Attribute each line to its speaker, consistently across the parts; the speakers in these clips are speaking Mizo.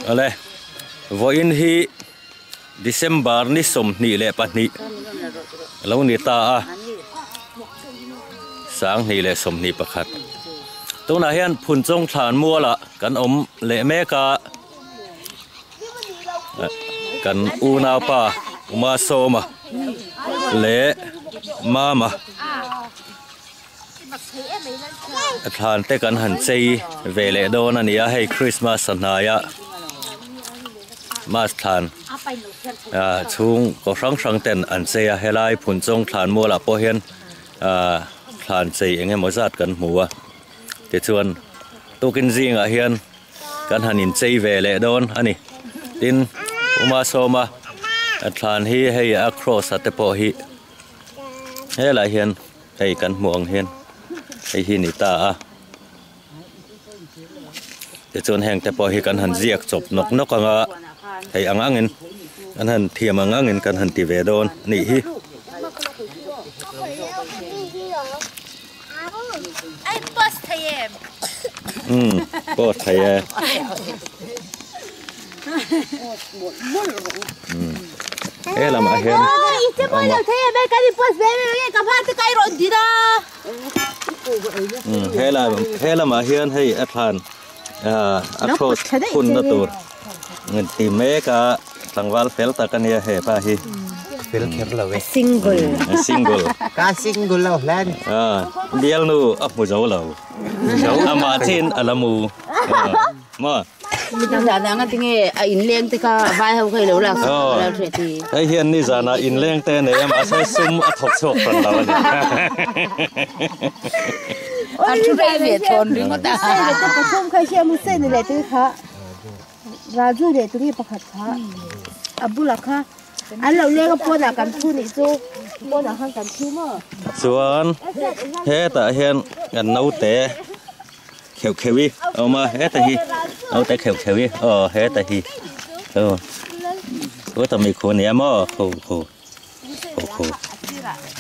Speaker 1: Awle, vawiin hi December ni 22 a lo ni ta a, 2021. Tunah hian Phunchawng thlan mualah kan awm leh mek a, kan unaupa Uma Sawma leh Mama. Thlan te kan han chei ve leh dawn a ni a hei Christmas a hnai a mas thlan ah chhung kaw hrang hrang ten an chei a helai Phunchawng thlan mual ah pawh hian ah thlan chei eng emaw zat kan hmu a tichuan tukin zingah hian kan han inchei ve leh dawn a ni tin Uma Sawma thlan hi hei a cross a te pawh hi helai hian hei kan hmuh ang hian hei hi ni ta a tichuan heng te pawh hi kan han ziak chawp nawk nawk ang a hei ang angin kan han thiam ang angin kan han ti ve dawn a nih hi. Umm post thei e. He lamah hian awm a. He lam he lamah hian hei a thlan ah a cross hunna tur ti mek a tlangval fel tak a nia hepa hi.
Speaker 2: Fel kher lo e.
Speaker 3: Single.
Speaker 1: Single.
Speaker 2: Ka single lo hlan.
Speaker 1: Ah bialnu a hmu zo lo. Amah chin a la mu. Maw?
Speaker 3: Nizan ah nga tinge a inleng te kha vai ho kha i lo lak sak a lo hre ti.
Speaker 1: Hei hian nizan ah inleng te nei a mahse sum a thawk chhuak hran lo a ni.
Speaker 3: A thu rei ve thawn ringawt a.
Speaker 4: Pathum kha hriam Hussein leh tui kha Raju leh tui pakhat kha a bulah kha an lo leng a pawnah kan thu nih chu pawnah khan kan thu maw.
Speaker 1: Chuan hetah hian kan naute kheuh kheuh i a awm a heta hi naute kheuh kheuh i aw heta hi aw khuta mi khu nia maw khu khu khu khu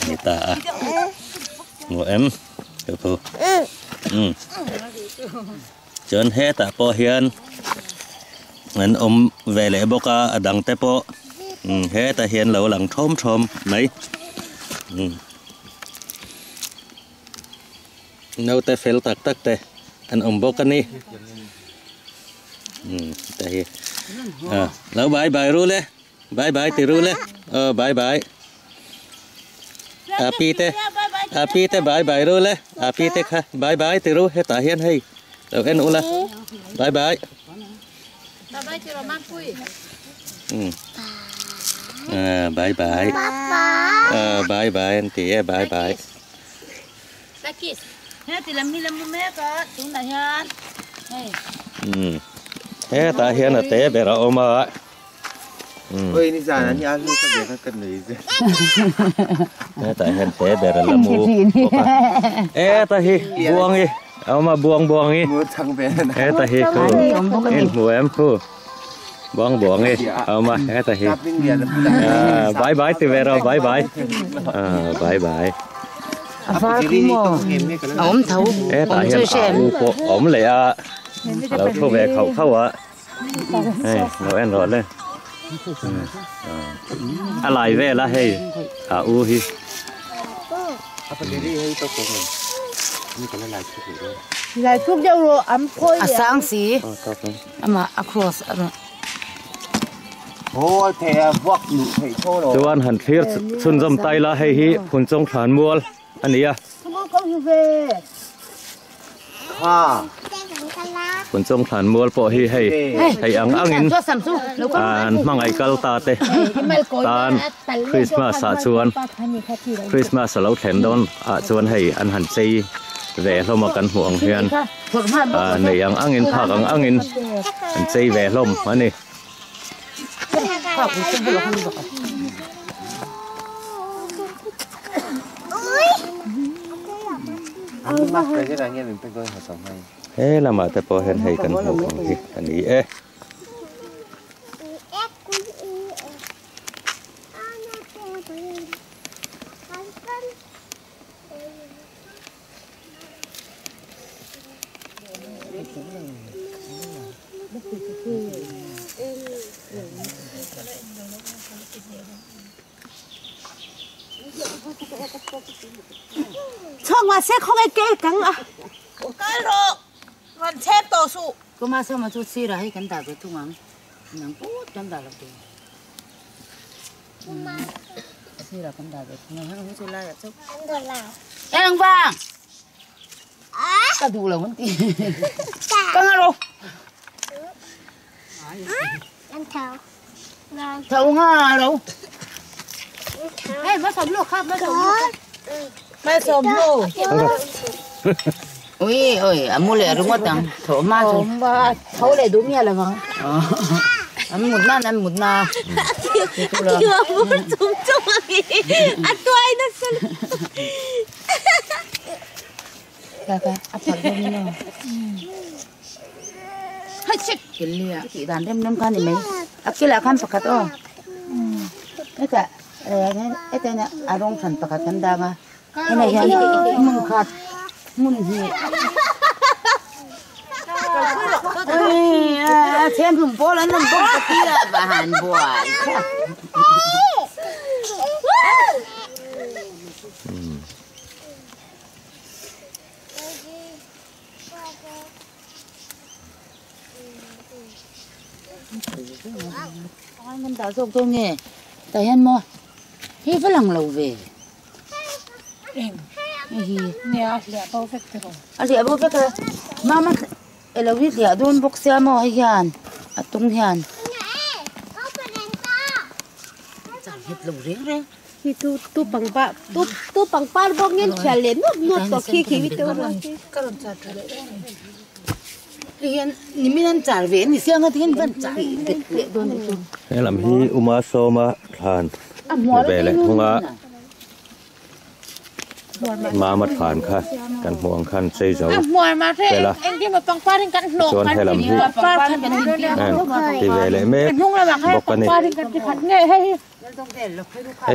Speaker 1: ni ta a hmu em kheuh khu um chuan hetah pawh hian an awm ve leh bawk a a dang te pawh um hetah hian lo lang thawm thawm mai um. Naute fel tak tak te an awm bawk a ni. Umm heta hi ah lo bye bye ru le bye bye ti ru le aw bye bye a pi te a pi te bye bye ru le a pi te kha bye bye ti ru hetah hian hei lo en ula bye bye. Umm ah bye bye ah bye bye an ti e bye bye. Hetah hian a te ber a awm a. Hetah hian te ber a la mu bawk a. Hetah hi buang hi a awm a buang buang hi. Hetah hi khu in hmu em khu buang buang hi a awm a hetah hi. Bye bye ti ve rawh bye bye. Bye bye.
Speaker 3: A var khu maw a awm tho
Speaker 1: hetah hian a u pawh a awm leh a a lo thu ve khauh khauh a hei lo en rawh le a lai vel a hei a u hi.
Speaker 3: A sang si amah a cross a
Speaker 1: Chuan han thlir chhunzawm ta ila hei hi Phunchawng thlan mual a ni a. Phunchawng thlan mual pawh hi hei hei ang angin an hmangaih kal ta te tan Christmas ah chuan Christmas a lo thlen dawn ah chuan hei an han chei ve hlawm a kan hmuh ang hian nei ang angin phak ang angin an chei ve hlawm a ni. He lamah te pawh hian hei kan hmuh ang hi a ni e.
Speaker 4: Chhawng se khawngaih ke kang a.
Speaker 5: Kal rawh rawn chhep tawh suh.
Speaker 3: Kuma sawma chu sirah hei kan dah ve thung ang. Nang put kan dah lo tur. Sirah kan dah ve thung ang. Heng chu laiah chauh. Eng vang. Ka duh lo an ti. Ka nga rawh. Tho nga ro.
Speaker 4: Hei ma sawm lu kha ma sawm lu.
Speaker 5: Ma sawm lu.
Speaker 3: Ui oi a mu leh ringawt ang tho ma chu.
Speaker 4: Tho leh duh miah lovang.
Speaker 3: An mut nan an mut na.
Speaker 4: A kiu a vur chung chung a mi. A tuai nasa lutuk.
Speaker 3: Kaka a phalh dawn in aw. Hai chik lia tih dan rem rem kha ni mai. A kilah khan pakhat aw. Heta heta hian a rawng hran pakhat kan dang a. Hemi hian hmun khat hmun hnih. A then hlum pawl an rawn bawk ta tir a va han buai kha. Kan dah zawk dawn nge tah hian maw hei va lang lo ve
Speaker 5: eng
Speaker 3: hei hi
Speaker 5: nia a hliah bo vek te rawh
Speaker 3: a hliah bo vek a mama elo hi hliah dawn bawk sia maw hei hian a tung hian chang nghet lo reng reng.
Speaker 4: Khi tu tu pangpar tu tu pangpar bawk nge thial leh nuap nuap tawh khi khi mi teuh rual khi.
Speaker 5: Ka rawn char tha leh dawn a ni.
Speaker 3: Hei hian nimin an char ve a ni sia nga tihian van char bet leh dawn ni chu.
Speaker 1: He lam hi Uma Sawma thlan ni ve leh thung a. Mama thlan kha kan hmuh ang khan chei zo vel a chuan helam hi ti ve leh mek bawk a ni hei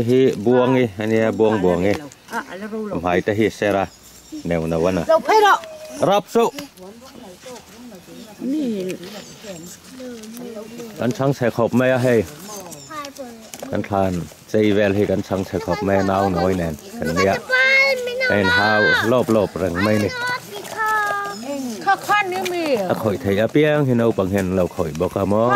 Speaker 1: hi buangi a nia buang buangi hmai te hi ser a neuh neuh a na rap suh kan chhang chhe khawp mai a hei kan thlan. Chei vel hi kan chhang chhe khawp mai a nau nawi nen kan nia a inhau lawp lawp reng mai ni. A khawih theih apiang hi naupang hian an lo khawih bawk a maw.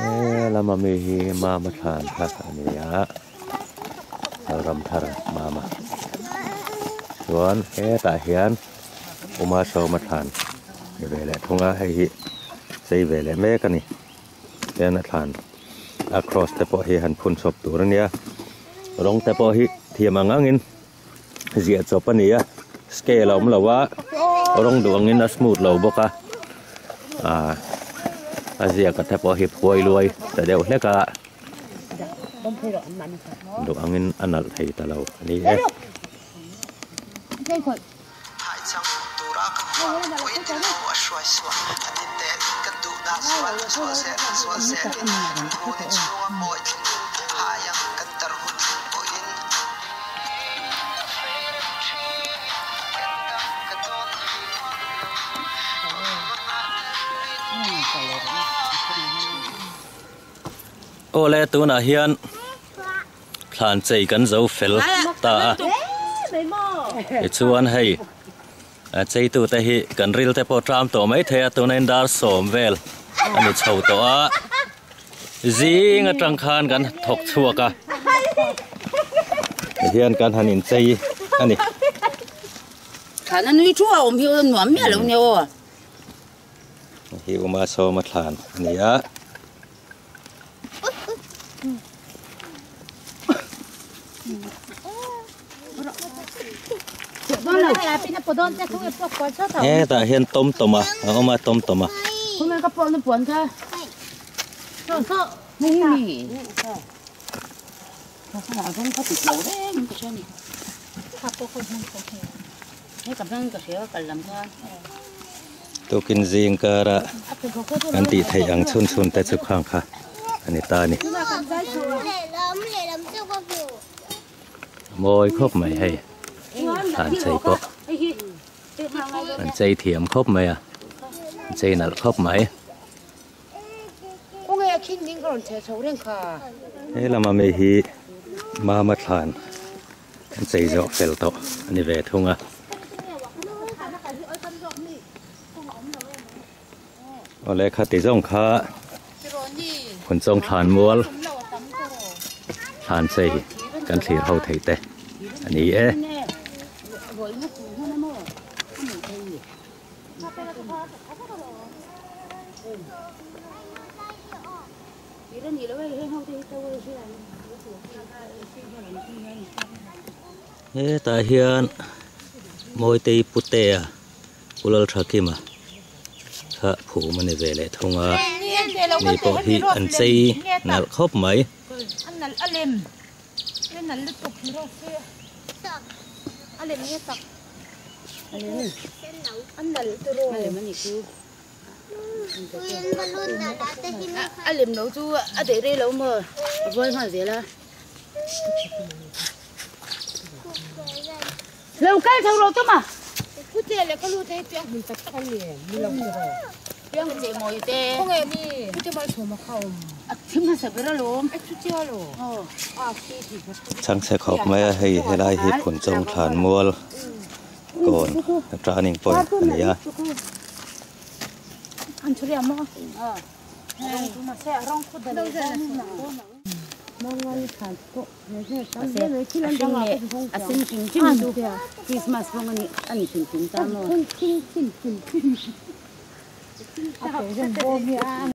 Speaker 1: He lama mi hi mama thlan kha a ni a Lalramthar mama chuan hetah hian. Uma Sawma thlan ni ve leh thung a, hei hi chei ve leh mek a ni. Tian a thlan a cross te pawh hi han phun chawp tur a nia, rawng te pawh hi thiam ang angin ziah chawp a ni a, scale a awm lo a, rawng duh angin a smooth lo bawk a, ah a ziak a te pawh hi phuai luai ta deuh hlek a, duh angin a nalh thei ta lo a ni e. Awle tunah hian Thlan chei kan zo fel ta a, tichuan hei a cheitute hi kan ril te pawh tram tawh mai thei a, tuna in dar sawm vel a ni chho tawh a, zing atang khan kan thawk chhuak a, tihian kan han inchei a ni.
Speaker 3: Thlan a nui thu a awm hi nuam miah lo nia aw.
Speaker 1: Hi Uma Sawma thlan a ni a. Hetah hian tom tom a a awm a tom tom a. Tukin zing kara kan tih theih ang chhun chhun te chu khang kha a ni ta a ni. Mawi khawp mai hei thlan chei pawh. An chei thiam khawp mai a an chei nalh khawp mai. He lama mi hi mama thlan an chei zawh fel tawh a ni ve thung a. Awle khati zawng kha Phunchawng thlan mual thlan chei kan thlir ho thei te a ni e. Hetah hian Mawitei Putea Pu Lalthakima kha phum a ni ve leh thung a, mi pawh hi an chei nalh khawp mai.
Speaker 3: A lem lo chu a daih rei lo maw a vual nghal zel a. Lo kal tho rawh tuma.
Speaker 4: Pute leh ka lu te hi piang hmun tak tak an ni em ni lo ni rawh.
Speaker 3: Piang che mawi te.
Speaker 4: Khawnge mi pute malsawma kha awm.
Speaker 3: A thim hmasa ber alawm.
Speaker 4: E chu tia lo.
Speaker 3: Aw.
Speaker 4: A khi ti kha.
Speaker 1: Chhangchhe khawp mai a hei helai hi Phunchawng thlan mual kawn turning point a ni a.
Speaker 3: A sen hrim hrim chu Christmas rawng a ni hrim hrim ta maw.